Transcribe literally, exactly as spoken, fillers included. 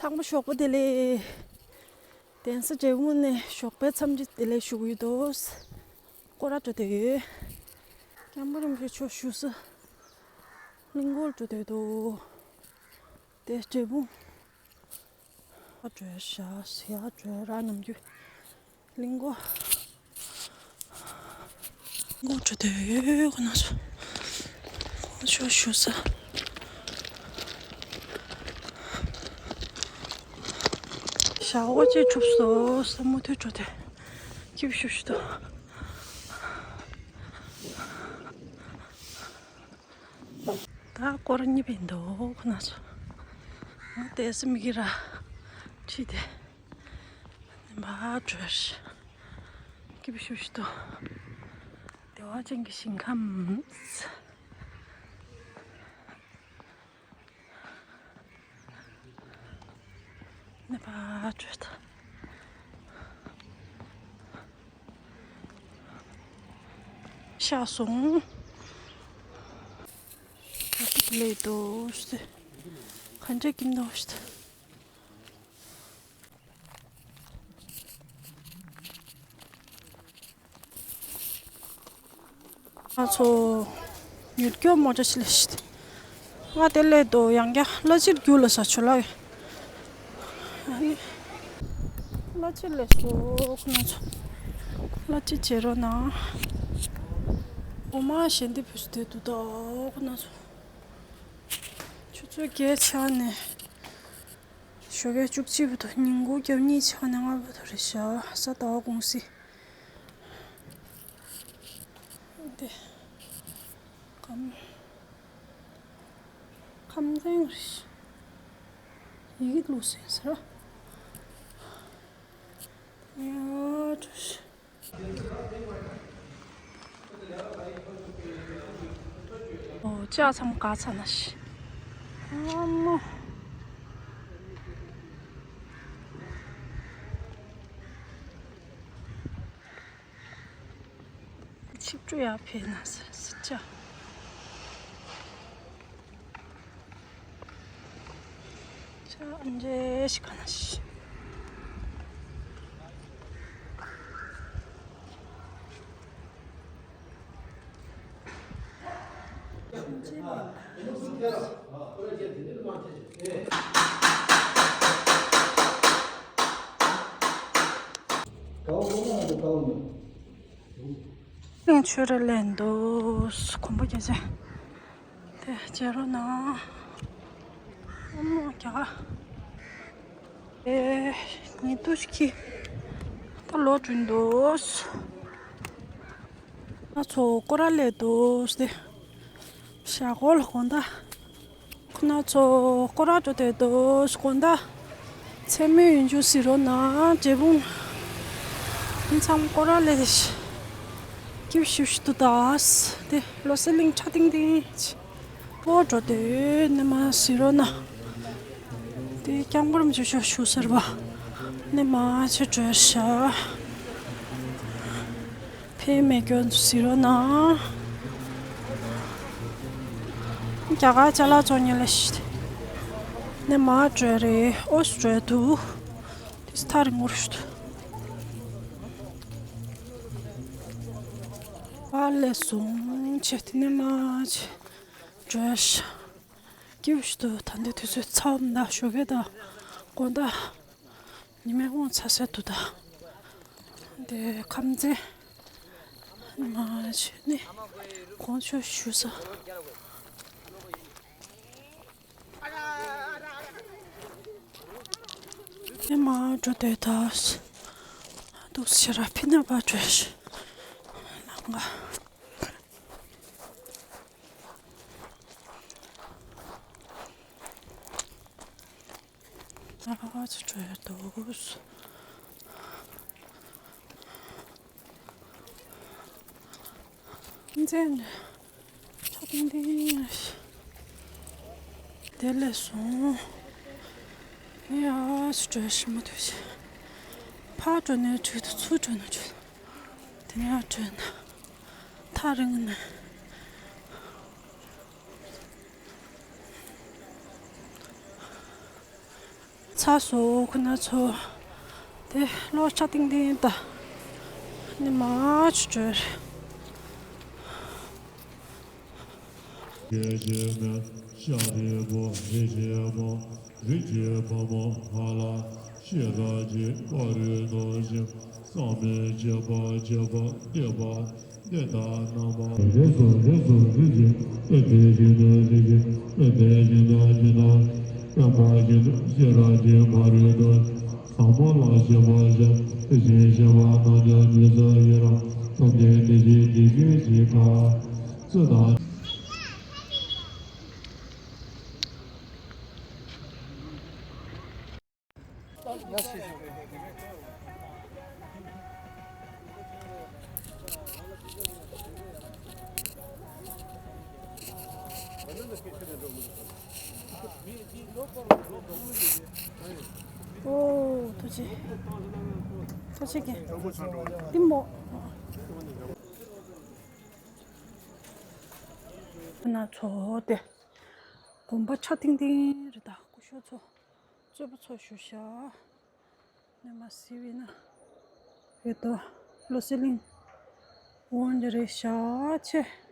དང་པོ་ཞོགས་པ་བདེ་ལེགས། གདན་ས་འབྲས་སྤུངས་ནས་ཞོགས་པའི་འཚམས་འདྲི་བདེ་ལེགས་ཞུ་གི་ཡོད་དོ། སྐོར་ར་འགྲོ་བསྡད་ཡོད། སྐྱབས་མགོན་རིན་པོ་ཆེ་མཆོག་བཞུགས་ས་གླིང་སྐོར་འགྲོ་བསྡད་དོ། དེ་འབྲས་སྤུངས། ཨ་བྲོས་ཤ་ཟ་ཡ་བྲོས་ར་ནམ་རྒྱུན་གླིང་སྐོར། སྐོར་འགྲོ་བསྡད་ཡོད་ཁོ་ན་ཚོ། ཁོ་ཚོ་བཞུགས་ས། ཞག་འོ་ཅེ་གྲུབ་སོ་ས་མུ་མཐུད་འགྲོ་བསྡད། སྐྱིབས་ཤུ་ཤུ་དོ། ད་སྐོར་གཉིས་པ་ཡིན་འདུག་ཁོ་ན་ཚོ། ང་དེ་སེམས་ཀྱི་ར་ཁྲིད་དེ་མར་བྲོས། སྐྱིབས་ཤུ་ཤུ་དོ། བདེ་བ་ཅན་གྱི་ཞིང་ཁམས། ནེ་པ་བྲོས་ད། ཤ་སོང་། ལས་དོ་ཤི། ག་འདྲ་གིན་དོ་ཤི། ང་ཚོ་ཡུལ་སྐྱོར་མོ་ཊ་ཞིག་ལས་ཤི། ང་དེ་ལས་དོ་ཡང་བསྐྱར་གླ་ཕྱིར་རྒྱུགས་ལ་ས་ཆུ་ལ། གླ་ཕྱིར་ལས་སོ་ཁོ་ན་ཚོ། གླ་ཕྱིར་བྱེད་རོགས་གནང་། འོ་མ་ཞལ་འདེབས་ཕུལ་སུ་དེ་དུ་དོ་ཁོ་ན་ཚོ། ཆུ་ཚོད་བརྒྱད་ཆགས་ནས། ཞོགས་ཀས་བཅུ་གཅིག་བར་དུ་ཉིན་གུང་རྒྱབ་གཉིས་ཆགས་ནས་ལྔ་བར་དུ་རེད་ཤག་གཟའ་ཟླ་བ་གུང་སེང་། འདི། ཁམ། ཁམས་ཚན་རེད་ཤག་ཡི་གེ་ལུགས་ཟིན་ཟེར། ཡ་ཁྲོ་ཤི། ཨོ་ལྕགས་ཚང་ག་ཚ་ན་ཤི། ཨ་མོ། ཆིབས་འགྲོ་ཡག་ཕེབས་ན་ཟེར་ཟེར་ཅག་ཅག་འདྲེ་ཞིག་ག་ན་ཤི། གླིང་ཆོས་ར་ལེན་འདུག་གོམ་པ་རྒྱག་ཅན། དེ་བྱེད་རོགས་གནང་། ཨ་མ་རྒྱ་གར། ཨེ། ཉི་དུ་ཞིག་གིས་ད་ལོག་འགྲོ་འདུག་ང་ཚོ་སྐོར་ར་ལས་འདུག་སྟེ། ཞྭ་སྒོར་ལ་དགོང་དག་ཁོ་ན་ཚོ་སྐོར་ར་འགྲོ་བསྡད་འདུག་དགོང་དག་མཚན་མོ་ཡིན་རྒྱུ་ཟེར་རོགས་གནང་། འབྲས་སྤུངས་མི་ཚང་མ་སྐོར་ར་ལས་སྐྱིད་ཤིག་ཤིག་ཏུ་གདའ། དེ་བློ་གསལ་གླིང་ཁྲ་ཏིང་ཏིང་། སྤོ་འགྲོ་དུས་ནས་མ་ཟེར་རོགས་གནང་། དེ་སྐྱབས་མགོན་རིན་པོ་ཆེ་མཆོག་བཞུགས་ས་རེད་པ། ནས་མ་ཆེ་བྲོས་ཤག་ཕེབས་མེད་སྐྱོན་ཟེར་རོགས་གནང་། རྒྱ་གར་ཅ་ལག་བཙོང་མཁན་ལ་ཤི། ནས་མ་བྲོས་རེད། ཨོ་སུ་བྲོས་འདུག་དེ་ཐག་རིང་པོར་ཤི་འདུག་ཨ་ལས་སོང་ཆེ་དེ་ནས་མ་ཆེ་བྲོས་ཤག་སྐྱིད་པོ་ཞིག་འདུག་ད་ལྟའི་དུས་ཚོད་མཚམས་ད་ཞོགས་ཀས་དང་དགོང་དག་ཉི་མའི་དབང་ཚ་ས་འདུག་ད་དེ་ཁམས་ཚན་མ་བྱས་ནས་གོང་ཆོད་ཞུ་ས། དེ་མ་འགྲོ་དེ་ད་འདུག་ཕྱིར་ར་ཕི་ན་པ་བྲོས་ཤག་ལམ་ཁ། ཨ་ཙི་བྲོས་འདུག་མཚན་ཁྲ་ཏིང་ཏིང་། དེ་ལས་སོང་། ངས་ཨ་ཙི་བྲོས་ཤི་མ་ཐུབ་ཤི། ཕར་འགྲོ་ནས་བྲོས་དང་ཚུར་འགྲོ་ནས་བྲོས། དེ་ནས་ཨ་བྲོས་ན་ཐག་རིང་ནས། ད་སོ་ཁོ་ན་ཚོ་དེ་གློག་ཆ་ཏིང་ཏིང་ད་ནི་མ་ཆུ་ཆུར། རྒྱལ་བྱེད་མེད་ཤཱ་རིའི་བུ་རིགས་ཀྱི་བུ། རིགས་ཀྱི་བུ་མོ་ཧ་ལ་ཤེས་རབ་ཀྱི་བ་རོལ་ཏུ་ཕྱིན། ཟག་མེད་སྤྱོད་པ་སྤྱོད་པ་སྡེ་པ་སྡེ་དང་རྣམ་པ། རིགས་སུ་རིགས་སུ་རིགས་ཀྱི་སྟོན་པའི་བཞིན་དུ་རིགས་ཀྱི་སྟོན་པའི་བཞིན་དུ་བཞིན་དུ་སྟོན་པ་བཞིན་དུ་ཤེས་རབ་ཀྱི་བ་རོལ་ཏུ། ཟབ་མོ་ལ་སྤྱོད་པ་བཞི། དེ་བཞིན་གཤེགས་པ་རྣམས་ཀྱང་རྗེས་སུ་ཡི་རང་། ཐོབ་ནས་དེ་བཞིན་དེ་བཞིན་གཤེགས་པ། ཚུལ་དང་། ཨོ། ཐུགས་རྗེ། ཐུགས་རྗེ་ཆེ། ཏི་མོ། ཁོ་ན་ཚོ་དེ་དགོན་པ་ཆ་ཏིང་ཏིང་རེད་ད། སྐུ་ཞབས་ཚོ་གཙོས་པ་ཚོ་བཞུགས་ཤག་ནས་མ་གཟིགས་པས་ན། ཡོད་དོ། བློ་གསལ་གླིང་འོང་རྒྱུ་རེད་ཤག་ཆེ།